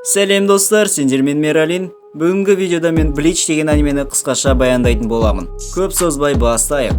Сәлем, достар, сендермен Мералин. Бүгінгі видеода мен Блич деген анимені қысқаша баяндайтын боламын. Көп созбай бастайық.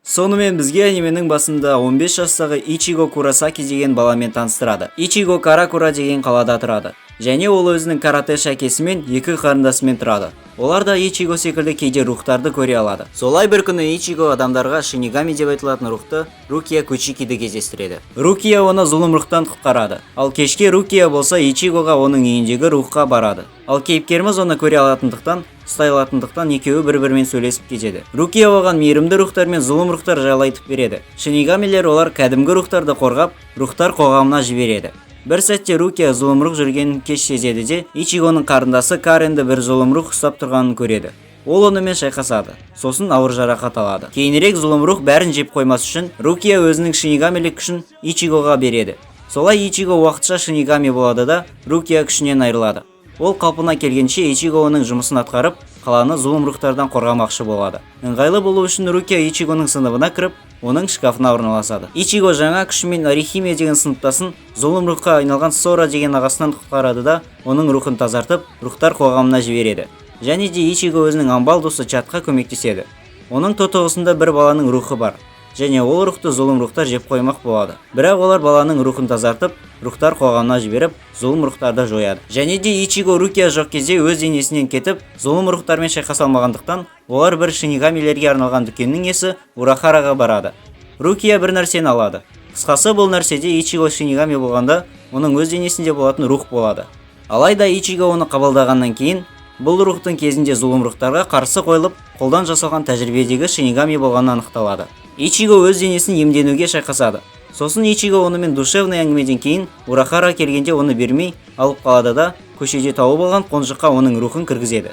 Сонымен, бізге анименің басында 15 жастағы Ичиго Куросаки деген баламен таныстырады. Ичиго Каракура деген қалада тұрады. Және ол өзінің каратэші әкесімен, екі қарындасымен тұрады. Олар да Ичиго секілді кейде рухтарды көре алады. Солай бір күні Ичиго адамдарға шинигами деп айтылатын рухты, Рукия Кучикиді кездестіреді. Рукия оны зұлым рухтан құтқарады. Ал кешке Рукия болса Ичигоға оның үйіндегі рухқа барады. Ал кейіпкеріміз оны көре алатындықтан, ұстай алатындықтан, екеуі бір-бірімен сөйлесіп кетеді. Рукия оған мейірімді рухтар мен зұлым рухтар жайлы айтып береді. Шинигамилер олар кәдімгі рухтарды қорғап, рухтар қоғамына жібереді. Бір сәтте Рукия зұлым рух жүргенін кеш сезеді де, Ичигоның қарындасы Каренді бір зұлым рух ұстап тұрғанын көреді. Ол онымен шайқасады. Сосын ауыр жарақат алады. Кейінірек зұлым рух бәрін жеп қоймас үшін Рукия өзінің шинигамилік күшін Ичигоға береді. Солай Ичиго уақытша шинигами болады да, Рукия күшінен айырылады. Ол қалпына келгенше Ичиго оның жұмысын атқарып, қаланы зұлым рухтардан қорғамақшы болады. Ыңғайлы болу үшін Рукия Ичигоның сыныбына кіріп, оның шкафына орналасады. Ичиго жаңа күшімен Орихиме деген сыныптасын зұлым рухқа айналған Сора деген ағасынан құтқарады да, оның рухын тазартып, рухтар қоғамына жібереді. Және де Ичиго өзінің амбал досы Чатқа көмектеседі. Оның тотығысында бір баланың рухы бар. Және ол рухты зұлым рухтар жеп қоймақ болады. Бірақ олар баланың рухын тазартып, рухтар қоғамына жіберіп, зұлым рухтарды жояды. Және де Ичиго Рукия жоқ кезде өз денесінен кетіп, зұлым рухтармен шайқаса алмағандықтан, олар бір шинигамилерге арналған дүкеннің иесі Урахараға барады. Рукия бір нәрсені алады. Қысқасы, бұл нәрседе Ичиго шинигами болғанда, оның өз денесінде болатын рух болады. Алайда Ичиго оны қабылдағаннан кейін, бұл рухтың кезінде зұлым рухтарға қарсы қойылып, қолдан жасалған тәжірибедегі шинигами болғаны анықталады. Ичиго өз денесін емденуге шайқасады. Сосын Ичиго онымен душевный әңгімеден кейін Урахара келгенде оны бермей алып қалады да, көшеде тауып алған қонжыққа оның рухын кіргізеді.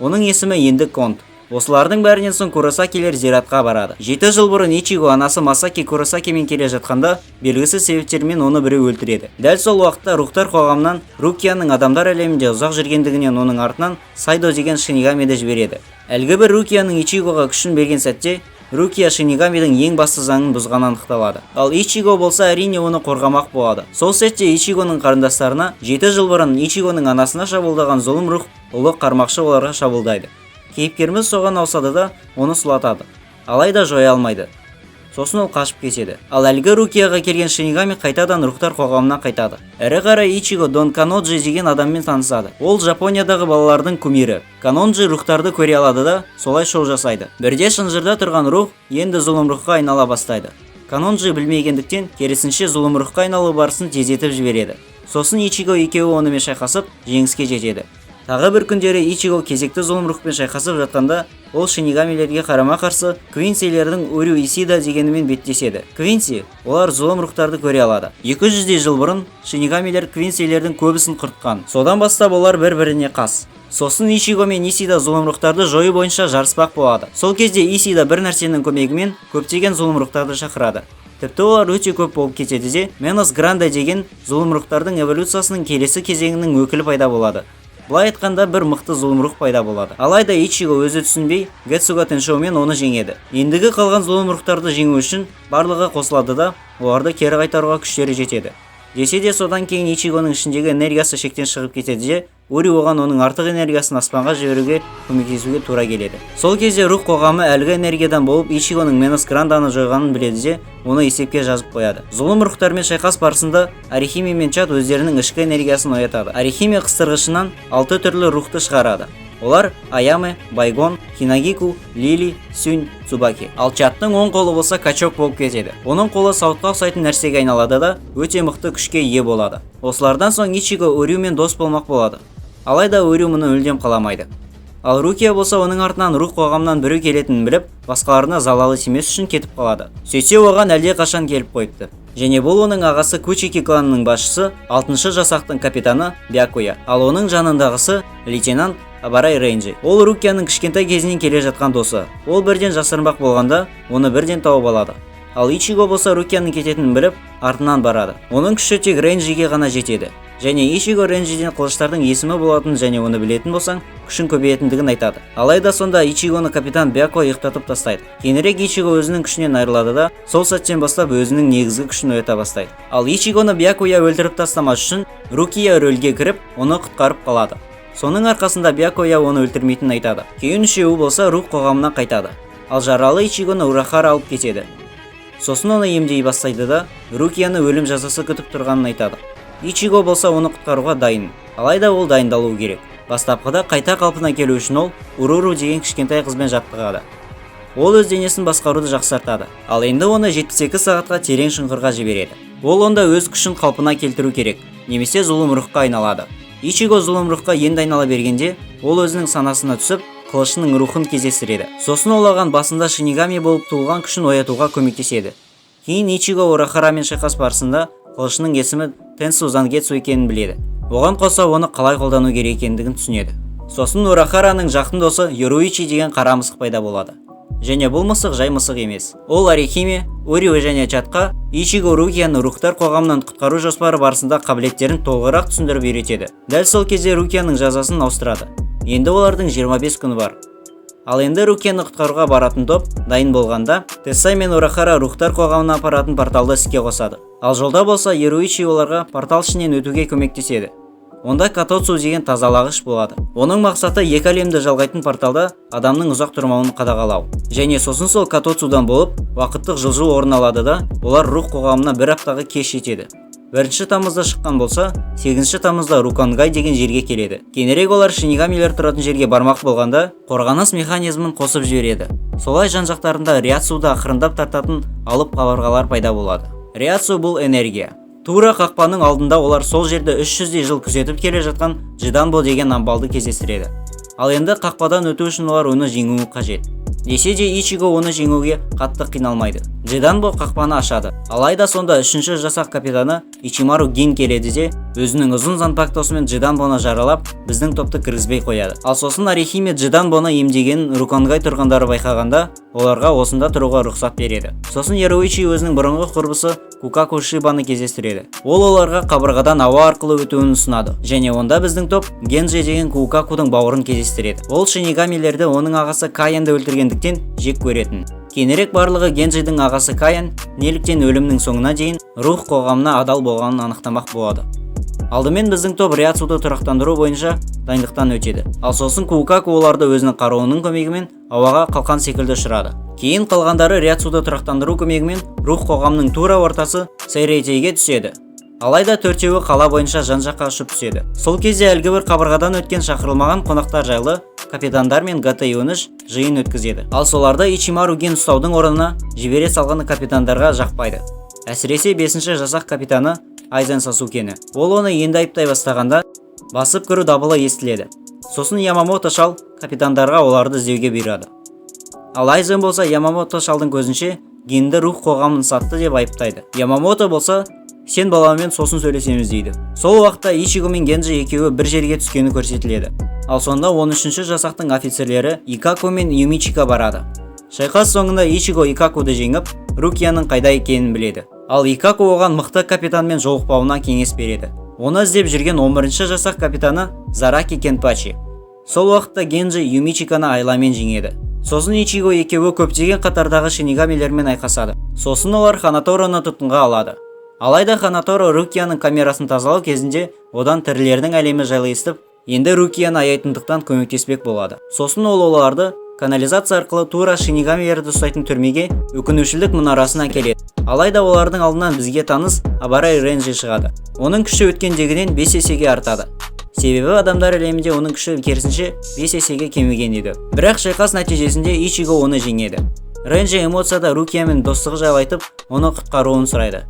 Оның есімі енді Конт. Осылардың бәрінен соң Куросакилер зиратқа барады. 7 жыл бұрын Ичиго анасы Масаки Куросакимен келе жатқанда, белгісіз себептермен оны біреу өлтіреді. Дәл сол уақытта рухтар қоғамынан Рукияның адамдар әлемінде ұзақ жүргендігінен оның артынан Сайдо деген шинигамиді жібереді. Әлгі бір Рукияның Ичигоға күшін берген сәтте Рукия шинигамидің ең басты заңын бұзғаны анықталады. Ал Ичиго болса, әрине, оны қорғамақ болады. Сол сәтте Ичигоның қарындастарына 7 жыл бұрын Ичигоның анасына шабуылдаған зұлым рух ұлы қармақшы оларға шабуылдайды. Кейіпкеріміз соған ауысады да, оны сұлатады. Алайда жоя алмайды. Сосын ол қашып кетеді. Ал әлгі Рукияға келген шинигами қайтадан рухтар қоғамына қайтады. Әрі қарай Ичиго Дон Каноджи деген адаммен танысады. Ол Жапониядағы балалардың кумирі. Канонджи рухтарды көре алады да, солай шоу жасайды. Бірде шынжырда тұрған рух енді зұлым рухқа айнала бастайды. Канонджи білмегендіктен, керісінше, зұлым рухқа айналу барысын тездетіп жібереді. Сосын Ичиго екеуі онымен шайқасып, жеңіске жетеді. Тағы бір күндері Ичиго кезекті зұлым рухпен шайқасып жатқанда, ол шинигамилерге қарама-қарсы Квинсилердің Урю Исида дегенімен беттеседі. Квинси олар зұлым рухтарды көре алады. 200-дей жыл бұрын шинигамилер Квинсилердің көбісін құртқан. Содан бастап олар бір-біріне қас. Сосын Ичиго мен Исида зұлым рухтарды жою бойынша жарыспақ болады. Сол кезде Исида бір нәрсенің көмегімен көптеген зұлым рухтарды шақырады. Тіпті олар өте көп болып кетеді де, Менос Гранде деген зұлым рухтардың эволюциясының келесі кезеңінің өкілі пайда болады. Былай айтқанда, бір мықты зұлым рух пайда болады. Алайда Ичиго өзі түсінбей Гетсуга Теншоумен оны жеңеді. Ендігі қалған зұлым рухтарды жеңу үшін барлығы қосылады да, оларды кері қайтаруға күштері жетеді. Десе де, содан кейін Ичигоның ішіндегі энергиясы шектен шығып кетеді де, Ури оған оның артық энергиясын аспанға жіберуге көмектесуге тура келеді. Сол кезде рух қоғамы әлгі энергиядан болып Ичигоның Менос Гранданы жойғанын біледі де, оны есепке жазып қояды. Зұлым рухтармен шайқас барысында Орихиме мен Чат өздерінің ішкі энергиясын оятады. Орихиме қыстырғышынан алты түрлі рухты шығарады. Олар: Аяме, Байгон, Хинагику, Лили, Сюнь, Цубаки. Ал Чаттың оң қолы болса качок болып кетеді. Оның қолы сауытқа ұқсайтын нәрсеге айналады да, өте мықты күшке ие болады. Осылардан соң Ичиго Урюмен дос болмақ болады. Алайда Урю мұны мүлдем қаламайды. Ал Рукия болса оның артынан рух қоғамынан біреу келетінін біліп, басқаларына залалы тимес үшін кетіп қалады. Сөйтсе, оған әлде қашан келіп қойыпты. Және бұл оның ағасы, Кучики кланының басшысы, алтыншы жасақтың капитаны Бякуя. Ал оның жанындағысы лейтенант Абарай Рейнджи. Ол Рукияның кішкентай кезінен келе жатқан досы. Ол бірден жасырынбақ болғанда, оны бірден тауып алады. Ал Ичиго болса Рукияның кететінін біліп, артынан барады. Оның күші тек Рейнджиге ғана жетеді. Және Ичиго Ренжиден қылыштардың есімі болатынын және оны білетін болсаң, күшің көбейетіндігін айтады. Алайда сонда Ичигоны капитан Бяко ұйықтатып тастайды. Кейінірек Ичиго өзінің күшінен айырылады да, сол сәттен бастап өзінің негізгі күшін оята бастайды. Ал Ичигоны Бякуя өлтіріп тастамас үшін Рукия рөлге кіріп, оны құтқарып қалады. Соның арқасында Бякуя оны өлтірмейтінін айтады. Кейін үшеуі болса рух қоғамына қайтады. Ал жаралы Ичигоны Урахара алып кетеді. Сосын оны емдей бастайды да, Рукияны өлім жазасы күтіп тұрғанын айтады. Ичиго болса оны құтқаруға дайын. Алайда ол дайындалуы керек. Бастапқыда қайта қалпына келу үшін ол Уруру деген кішкентай қызбен жаттығады. Ол өз денесін басқаруды жақсартады. Ал енді оны 72 сағатқа терең шұңқырға жібереді. Ол онда өз күшін қалпына келтіру керек, немесе зұлым рухқа айналады. Ичиго зұлым рухқа енді айнала бергенде, ол өзінің санасына түсіп, қылышының рухын кездестіреді. Сосын ол оған басында шинигами болып туылған күшін оятуға көмектеседі. Кейін Ичиго Урахарамен шайқас барысында қылышының есімі Тенсу Зангетсу екенін біледі. Оған қоса оны қалай қолдану керек екендігін түсінеді. Сосын Урахараның жақын досы Йоруичи деген қара мысық пайда болады. Және бұл мысық жай мысық емес. Ол Арихиме, Урио және Чатқа Ичиго Рукияны рухтар қоғамынан құтқару жоспары барысында қабілеттерін толығырақ түсіндіріп үйретеді. Дәл сол кезде Рукияның жазасын ауыстырады. Енді олардың 25 күні бар. Ал енді Рукияны құтқаруға баратын топ дайын болғанда, Тессай мен Урахара рухтар қоғамына апаратын порталды іске қосады. Ал жолда болса Йоруичи оларға портал ішінен өтуге көмектеседі. Онда Катоцу деген тазалағыш болады. Оның мақсаты екі әлемді жалғайтын порталда адамның ұзақ тұрмауын қадағалау. Және сосын сол Катоцудан болып, уақыттық жылжу орын алады да, олар рух қоғамына бір аптаға кеш жетеді. 1 тамызда шыққан болса, 8 тамызда Руконгай деген жерге келеді. Кейінірек олар шинигамилер тұратын жерге бармақ болғанда, қорғаныс механизмін қосып жібереді. Солай жан-жақтарында Ряцуды ақырындап тартатын алып қабырғалар пайда болады. Ряцу бұл энергия. Тура қақпаның алдында олар сол жерді 300 жыл күзетіп келе жатқан Джиданбо деген амбалды кездестіреді. Ал енді қақпадан өту үшін олар оны жеңуі қажет. Десе де Ичиго оны жеңуге қатты қиналмайды. Джиданбо қақпаны ашады. Алайда сонда үшінші жасақ капитаны Ичимару Гин келеді де, өзінің ұзын занпактосымен Джиданбоны жаралап, біздің топты кіргізбей қояды. Ал сосын Арихиме Джиданбоны емдегенін Руконгай тұрғындары байқағанда, оларға осында тұруға рұқсат береді. Сосын Яруичи өзінің бұрынғы құрбысы Кукаку Шибаны кездестіреді. Ол оларға қабырғадан ауа арқылы өтуін ұсынады. Және онда біздің топ Генджи деген Кукакудың бауырын кездестіреді. Ол шинигамилерді оның ағасы Каенді өлтіргендіктен жек көретін. Кейінірек барлығы Генджидің ағасы Каен неліктен өлімнің соңына дейін рух қоғамына адал болғанын анықтамақ болады. Алдымен біздің топ Ряцуды тұрақтандыру бойынша дайындықтан өтеді. Ал сосын Кукаку оларды өзінің қаруының көмегімен ауаға қалқан секілді ұшырады. Кейін қалғандары Ряцуды тұрақтандыру көмегімен рух қоғамның тура ортасы Сейрейтейге түседі. Алайда төртеуі қала бойынша жан-жаққа ұшып түседі. Сол кезде әлгі бір қабырғадан өткен шақырылмаған қонақтар жайлы капитандар мен ГТ-13 жиын өткізеді. Ал соларды Ичимару Ген ұстаудың орнына жібере салғаны капитандарға жақпайды. Әсіресе 5 жасақ капитаны Айзен Сасукені. Ол оны енді айыптай бастағанда басып кіру дабылы естіледі. Сосын Ямамото шал капитандарға оларды іздеуге бұйырады. Ал Айзен болса Ямамото шалдың көзінше Генді рух қоғамын сатты деп айыптайды. Ямамото болса сен баламен сосын сөйлесеміз дейді. Сол уақытта Ичиго мен Генджи екеуі бір жерге түскені көрсетіледі. Ал сонда 13-ші жасақтың офицерлері Икаку мен Юмичика барады. Шайқас соңында Ичиго Икакуды жеңіп, Рукияның қайда екенін біледі. Ал Икаку оған мықты капитанмен жолықпауына кеңес береді. Оны іздеп жүрген 11-ші жасақ капитаны Зараки Кенпачи. Сол уақытта Генджи Юмичиканы айламен жеңеді. Сосын Ичиго екеуі көптеген қатардағы шинигамилермен айқасады. Сосын олар Ханатороны тұтқынға алады. Алайда Ханаторо Рукияның камерасын тазалау кезінде одан тірілердің әлемі жайлы естіп, енді Рукияны аяйтындықтан көмектеспек болады. Сосын ол оларды канализация арқылы тура шинигамилерді ұстайтын түрмеге, өкінушілік мұнарасына келеді. Алайда олардың алдынан бізге таныс Абарай Ренжи шығады. Оның күші өткендегінен 5 есеге артады. Себебі адамдар әлемінде оның күші керісінше 5 есеге кеміген еді. Бірақ шайқас нәтижесінде Ичиго оны жеңеді. Ренжи эмоцияда Рукиямен достығы жайлы айтып, оны құтқаруын сұрайды.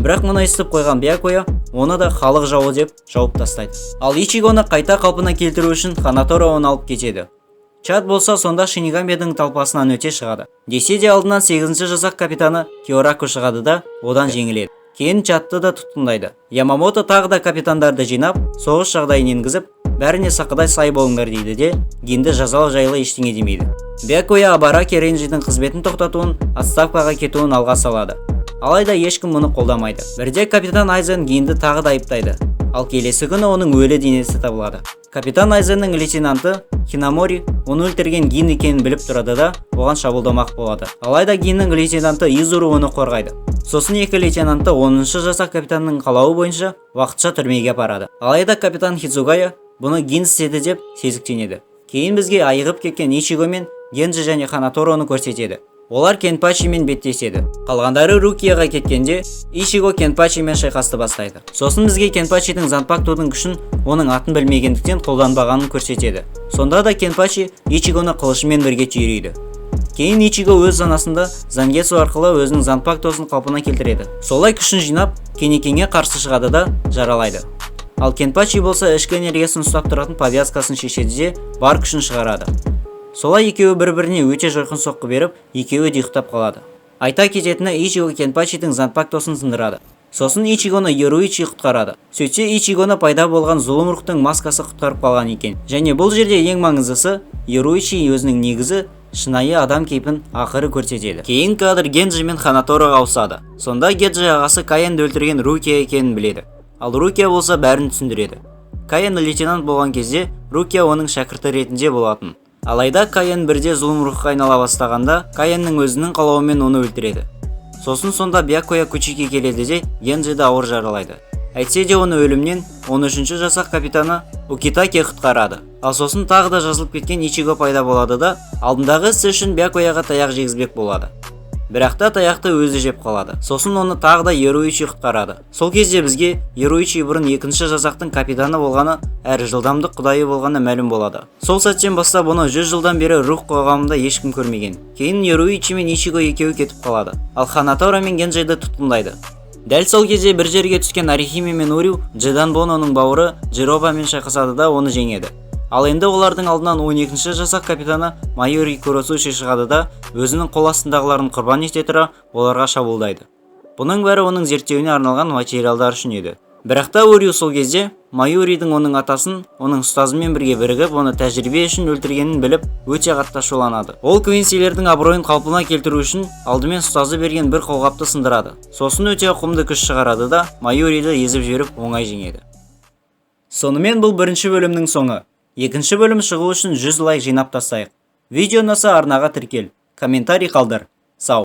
Бірақ мұны естіп қойған Бякуя оны да халық жауы деп жауып тастайды. Ал Ичигоны қайта қалпына келтіру үшін Ханаторо оны алып кетеді. Чат болса сонда Шинигамидің талпасынан өте шығады. Десе де алдынан 8-ші жасақ капитаны Киораку шығады да, одан жеңіледі. Кейін Чатты да тұтқындайды. Ямамото тағы да капитандарды жинап, соғыс жағдайын енгізіп, бәріне сақадай сай болыңдар дейді де, Гинді жазалау жайлы ештеңе демейді. Бякуя Абараки Ренжидің қызметін тоқтатуын, отставкаға кетуін алға салады. Алайда ешкім мұны қолдамайды. Бірде капитан Айзен Гинді тағы да айыптайды. Ал келесі күні оның өлі денесі табылады. Капитан Айзеннің лейтенанты Хинамори оны өлтірген Гин екенін біліп тұрады да, оған шабуылдамақ болады. Алайда Гиннің лейтенанты Изуру оны қорғайды. Сосын екі лейтенантты 10 жасақ капитанның қалауы бойынша уақытша түрмеге апарады. Алайда капитан Хидзугая бұны Гин істеді деп сезіктенеді. Кейін бізге айығып кеткен Ичиго мен Генджи және Ханатороны көрсетеді. Олар Кенпачимен беттеседі. Қалғандары Рукияға кеткенде, Ичиго Кенпачимен шайқасты бастайды. Сосын бізге Кенпачидің занпактудың күшін оның атын білмегендіктен қолданбағанын көрсетеді. Сонда да Кенпачи Ичигоны қылышымен бірге түйрейді. Кейін Ичиго өз санасында Зангесу арқылы өзінің занпактосын қалпына келтіреді. Солай күшін жинап, Кенекеңе қарсы шығады да, жаралайды. Ал Кенпачи болса, ішкі энергиясын ұстап тұратын повязкасын шешеді де, бар күшін шығарады. Солай екеуі бір-біріне өте жойқын соққы беріп, екеуі де ұйықтап қалады. Айта кететіні, Ичиго Кенпачидің занпактосын сындырады. Сосын Ичигоны Йоруичи құтқарады. Сөйтсе, Ичигоны пайда болған зұлым рухтың маскасы құтқарып қалған екен. Және бұл жерде ең маңыздысы, Йоруичи өзінің негізі шынайы адам кейпін ақыры көрсетеді. Кейін кадр Генджи мен Ханатороға ауысады. Сонда Генджи ағасы Каенді өлтірген Рукия екенін біледі. Ал Рукия болса, бәрін түсіндіреді. Каен лейтенант болған кезде Рукия оның шәкірті ретінде болатын. Алайда Каен бірде зұлым рухқа айнала бастағанда, Каеннің өзінің қалауымен оны өлтіреді. Сосын сонда Бьякуя Кучики келеді де, Генджиді ауыр жаралайды. Әйтсе де, оны өлімнен 13 жасақ капитаны Укитаке құтқарады. Ал сосын тағы да жазылып кеткен Ичиго пайда болады да, алдындағы ісі үшін Бьякуяға таяқ жегізбек болады. Бірақ та таяқты өзі жеп қалады. Сосын оны тағы да Йоруичи құтқарады. Сол кезде бізге Йоруичи бұрын екінші жасақтың капитаны болғаны әрі жылдамдық құдайы болғаны мәлім болады. Сол сәттен бастап оны 100 жылдан бері рух қоғамында ешкім көрмеген. Кейін Йоруичи мен Ичиго екеуі кетіп қалады. Ал Ханаторо мен Генджиді тұтқындайды. Дәл сол кезде бір жерге түскен Арихиме мен Урю Джедан Бононың бауыры Джиробамен шайқасады да, оны жеңеді. Ал енді олардың алдынан 12 жасақ капитаны Майори Куросуши шығады да, өзінің қол астындағыларын құрбан ете тұра, оларға шабуылдайды. Бұның бәрі оның зерттеуіне арналған материалдар үшін еді. Бірақ та Урю сол кезде Майоридің оның атасын оның ұстазымен бірге бірігіп, оны тәжірибе үшін өлтіргенін біліп, өте қатты ашуланады. Ол Квинсилердің абыройын қалпына келтіру үшін алдымен ұстазы берген бір қолғапты сындырады. Сосын өте ауқымды күш шығарады да, Майориді езіп жіберіп, оңай жеңеді. Сонымен, бұл бірінші бөлімнің соңы. Екінші бөлім шығу үшін 100 лайк жинап тастайық. Видео ұнаса, арнаға тіркел, комментарий қалдыр. Сау.